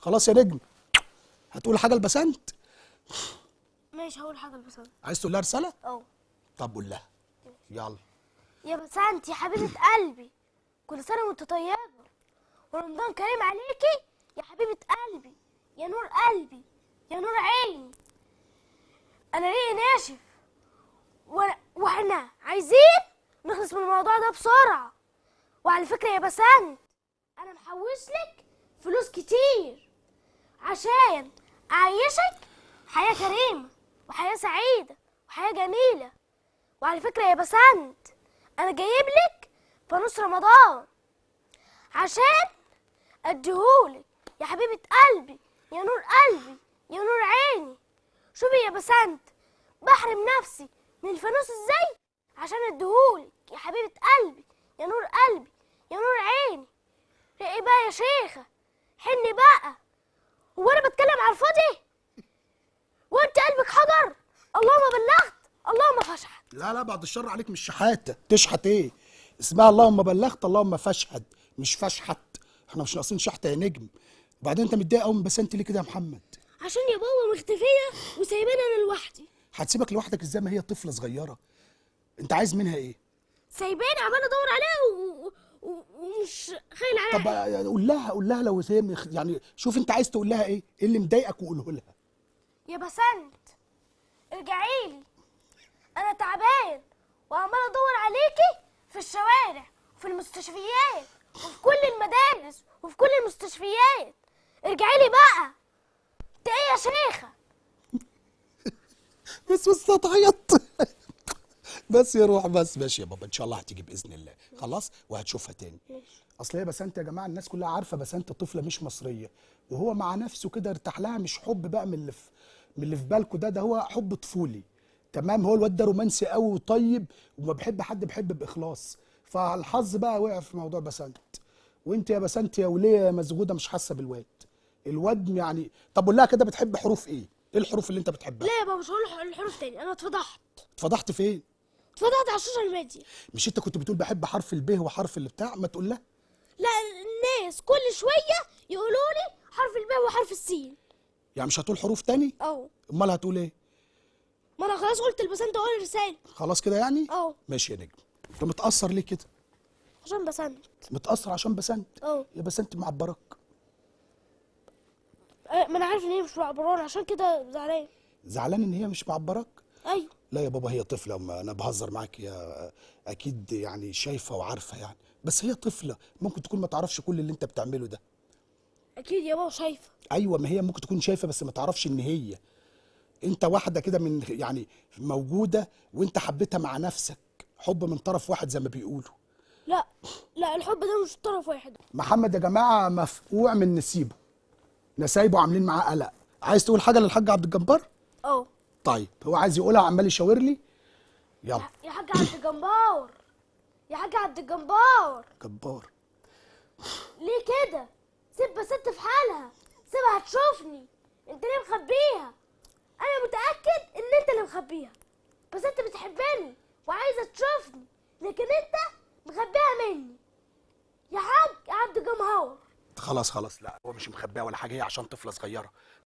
خلاص يا نجم، هتقول حاجة لبسنت؟ ماشي، هقول حاجة لبسنت. عايز تقول لها رسالة؟ اه. طب قول لها يلا. يا بسنت يا حبيبه قلبي، كل سنة وانت طيبة ورمضان كريم عليكي يا حبيبه قلبي، يا نور قلبي، يا نور عيني. انا ليه ناشف واحنا عايزين نخلص من الموضوع ده بسرعة. وعلى فكرة يا بسنت، انا محوش لك فلوس كتير عشان اعيشك حياة كريمة وحياه سعيدة وحياه جميلة. وعلى فكرة يا بسنت، انا جايب لك فانوس رمضان عشان اديهولك يا حبيبه قلبي، يا نور قلبي، يا نور عيني. شوفي يا بسنت، بحرم نفسي من الفانوس ازاي عشان اديهولك يا حبيبه قلبي، يا نور قلبي، يا نور عيني. ايه بقى يا شيخه؟ حني بقى، هو انا بتكلم على الفاضي وانت قلبك حجر؟ اللهم بلغت اللهم فاشهد. لا لا، بعد الشر عليك، مش شحاته. تشحت ايه؟ اسمها اللهم بلغت اللهم فاشهد، مش فاشحت. احنا مش ناقصين شحته يا نجم. وبعدين انت متضايق قوي من بسنت ليه كده يا محمد؟ عشان يا بابا مختفيه وسايباني انا لوحدي. هتسيبك لوحدك ازاي؟ ما هي طفله صغيرة. انت عايز منها ايه؟ سايباني عمال ادور عليها ومش خايل عليها. طب قول لها، قول لها لو هي يعني، شوف انت عايز تقول لها ايه؟ ايه اللي مضايقك وقوله لها. يا بسنت ارجعي لي، انا تعبان وعمال ادور عليكي في الشوارع وفي المستشفيات وفي كل المدارس وفي كل المستشفيات. ارجعي لي بقى. انت ايه يا شيخه؟ بس بس هتعيط. بس يا روح بس. ماشي يا بابا، ان شاء الله هتيجي باذن الله. خلاص وهتشوفها تاني. اصل هي بسنت يا جماعة الناس كلها عارفه بسنت طفله مش مصرية، وهو مع نفسه كده ارتاح لها. مش حب بقى من اللي في بالكوا ده هو حب طفولي. تمام، هو الواد ده رومانسي قوي وطيب وما بحب حد، بحب باخلاص. فالحظ بقى وقع في موضوع بسنت. وانت يا بسنت يا وليه يا مسجوده مش حاسه بالواد. الواد يعني، طب قول لها كده بتحب حروف ايه؟ ايه الحروف اللي انت بتحبها؟ لا يا بابا مش هقول الحروف تاني، انا اتفضحت. اتفضحت فين؟ اتفضحت على ال social media. مش انت كنت بتقول بحب حرف الب وحرف اللي بتاع؟ ما تقول لها. لا، الناس كل شوية يقولوا لي حرف الب وحرف السين. يعني مش هتقول حروف تاني؟ اه. امال هتقول ايه؟ ما انا خلاص قلت لبسنت اول رسالة. خلاص كده يعني؟ اه. ماشي يا نجم. انت متأثر ليه كده؟ عشان بسنت. متأثر عشان بسنت؟ اه. يا بسنت معبرك. ما انا عارف ان هي مش معبراني، عشان كده زعلان. زعلان ان هي مش معبرك؟ ايوه. لا يا بابا، هي طفله، ما انا بهزر معاك، يا اكيد يعني شايفه وعارفه يعني، بس هي طفله ممكن تكون ما تعرفش كل اللي انت بتعمله ده. اكيد يا بابا شايفه. ايوه، ما هي ممكن تكون شايفه بس ما تعرفش ان هي انت واحدة كده من يعني موجودة وانت حبيتها مع نفسك، حب من طرف واحد زي ما بيقولوا. لا لا، الحب ده مش طرف واحد. محمد يا جماعة مفقوع من نسيبه، نسايبه عاملين معاه قلق. عايز تقول حاجة للحاج عبد الجبار؟ اه. طيب هو عايز يقولها وعمال يشاور لي. يلا يا حاج عبد الجبار، يا حاج عبد الجبار. جبار ليه كده؟ سيب بسنت في حالها، سيبها تشوفني. انت ليه مخبيها؟ انا متاكد ان انت اللي مخبيها. بس انت بتحبني وعايزه تشوفني، لكن انت مخبيها مني يا حاج عبد الجمهور. خلاص خلاص، لا هو مش مخبيها ولا حاجة، هي عشان طفله صغيرة.